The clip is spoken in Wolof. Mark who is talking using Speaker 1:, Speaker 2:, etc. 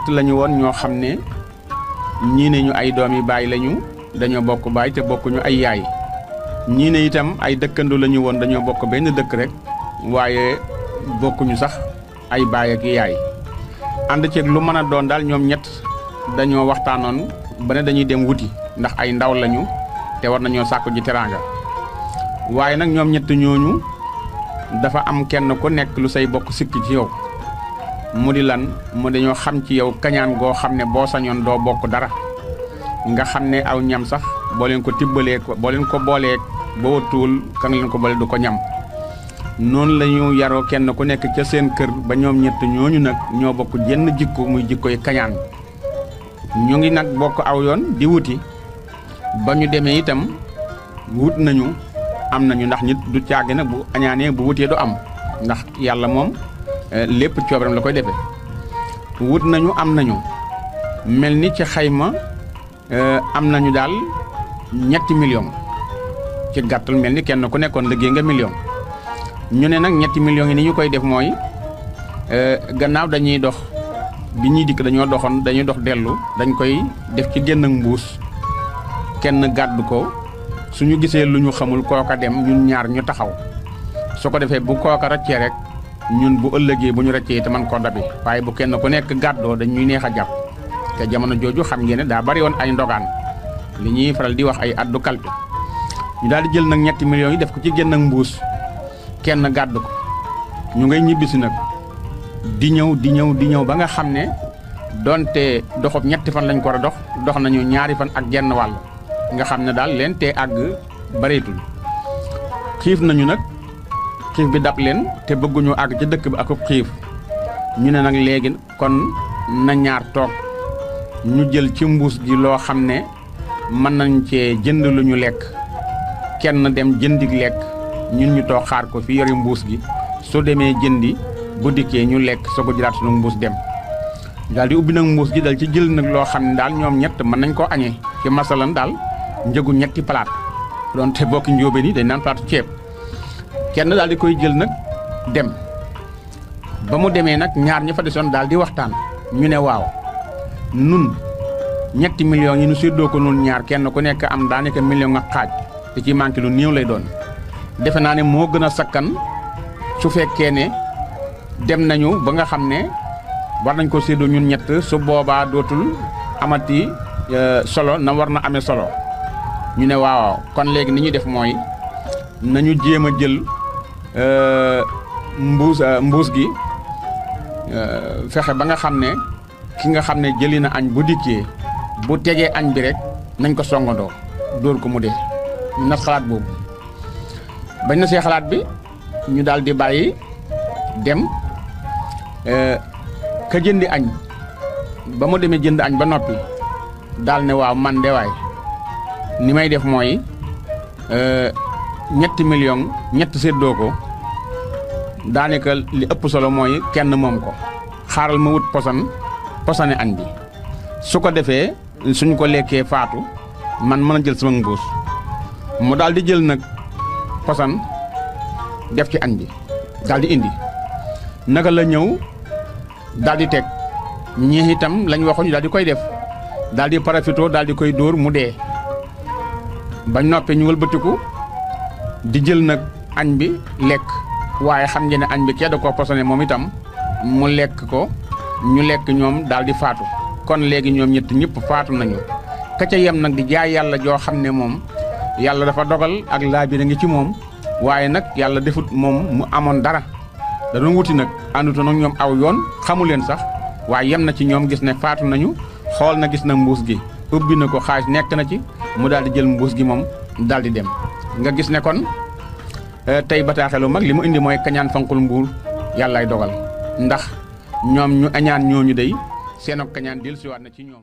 Speaker 1: ñett lañu woon ñoo xam ne ñii ne ñu ay doomi baay lañu dañoo bokk baay te bokkuñu ay yaay ñii ne itam ay dëkkandoo lañu woon dañoo bokk benn dëkk rek waaye bokkuñu sax ay baay ak yaay ànd ceeg lu mën a doon daal ñoom ñett dañoo waxtaanoon ba ne dañuy dem wuti ndax ay ndaw lañu te war nañoo sàkku ji teraanga waaye nag ñoom ñett ñooñu dafa am kenn ku nekk lu say bokk sikki ci yow mu di lan mu dañoo xam ci yow kañaan goo xam ne boo sañoon doo bokk dara nga xam ne aw ñam sax boo leen ko tibbalee ko boo leen ko boolee boo tuul ka nga leen ko boole du ko ñam noonu la ñu yaroo kenn ku nekk ca seen kër ba ñoom ñett ñooñu nag ñoo bokk jenn jikko muy jikkoy kañaan ñu ngi nag bokk aw yoon di wuti ba ñu demee itam wut nañu am nañu ndax nit du caagi nag bu añaanee bu wutee du am ndax yàlla moom lépp coobaram la koy defee wut nañu am nañu mel ni ci xayma am nañu daal ñetti million ci gàttal mel ni kenn ku nekkoon liggéey nga million ñu ne nag ñetti millions yi ni ñu koy def mooy gannaaw dañuy dox bi ñuy dikk dañoo doxoon dañuy dox dellu dañ koy def ci génn mbuus kenn gàddu ko suñu gisee lu ñu xamul kooka dem ñun ñaar ñu taxaw su ko defee bu kooka raccee rek ñun bu ëllëgee bu ñu raccee te man ko dabi waaye bu kenn ku nekk gàddoo dañuy neex a jàpp te jamono jooju xam ngeen ne daa bari woon ay ndogaan li ñuy faral di wax ay addu kalpe ñu daal di jël nag ñetti millions yi def ko ci génn mbuus kenn gàddu ko ñu ngay ñibbisi nag di ñëw ba nga xam ne donte doxob ñetti fan lañ ko war a dox nañu ñaari fan ak genn wàll nga xam ne daal leen te àgg bareetul xiif nañu nag xiif bi dab leen te bëgguñu àgg ca dëkk bi akub xiif ñu ne nag léegi kon na ñaar toog ñu jël ci mbuus gi loo xam ne mën nañ cee jënd lu ñu lekk kenn dem jëndik lekk ñun ñu toog xaar ko fi yori mbuus gi soo demee jëndi bu dikkee ñu lekk soo ko jëlaat sunu mbuus dem daal di ubbi nag mbuus gi dal ci jël nag loo xam ne daal ñoom ñett mën nañ koo añee ci masalan daal njëgu ñetti palaat doon te bokki njóobeen yi dañ naan palaatu ceeb kenn daal di koy jël nag dem ba mu demee nag ñaar ñi fa desoon daal di waxtaan ñu ne waaw nun ñetti millions yi nu séddoo ko nun ñaar kenn ku nekk am daanaka million ak xaaj te ci manqué lu néew lay doon defe naa ne moo gën a sakkan su fekkee ne dem nañu ba nga xam ne war nañ ko séddoo ñun ñett su boobaa dootul amati solo na war na amee solo ñu ne waaw kon léegi ni ñuy def mooy nañu jéem a jël mbuus gi fexe ba nga xam ne ki nga xam ne jëli na añ bu dikkee bu tegee añ bi rek nañ ko songandoo dóor ko mu dee ñu nas xalaat boobu bañ na see xalaat bi ñu daal di bàyyi dem ka jëndi añ ba mu demee jënd añ ba noppi daal ne waaw man de waay ni may def mooy ñetti million ñett séddoo ko daanaka li ëpp solo mooy kenn moom ko xaaral ma wut posane añ bi su ko defee suñ ko lekkee faatu man mën a jël sama mbuus mu daal di jël nag posan def ci añ bi daal di indi naka la ñëw daal di teg ñii itam lañ waxoon ñu daal di koy def daal di parafito daal di koy dóor mu dee bañ noppee ñu wëlbatiku di jël nag añ bi lekk waaye xam ngeen ne añ bi kee da koo posone moom itam mu lekk ko ñu lekk ñoom daal di faatu kon léegi ñoom ñett ñëpp faatu nañu ka ca yem nag di jaay yàlla joo xam ne moom yàlla dafa dogal ak laabire ngi ci moom waaye nag yàlla defut moom mu amoon dara da doon wuti nag ànduto nag ñoom aw yoon xamu leen sax waaye yem na ci ñoom gis ne faatu nañu xool na gis na mbuus gi ubbi na ko xaalis nekk na ci mu daal di jël mbuus gi moom daal di dem nga gis ne kon tey bataaxelu mag li mu indi mooy kañaan fanqul mbuur yàllaay dogal ndax ñoom ñu añaan ñooñu day seen ak kañaan dellusiwaat na ci ñoom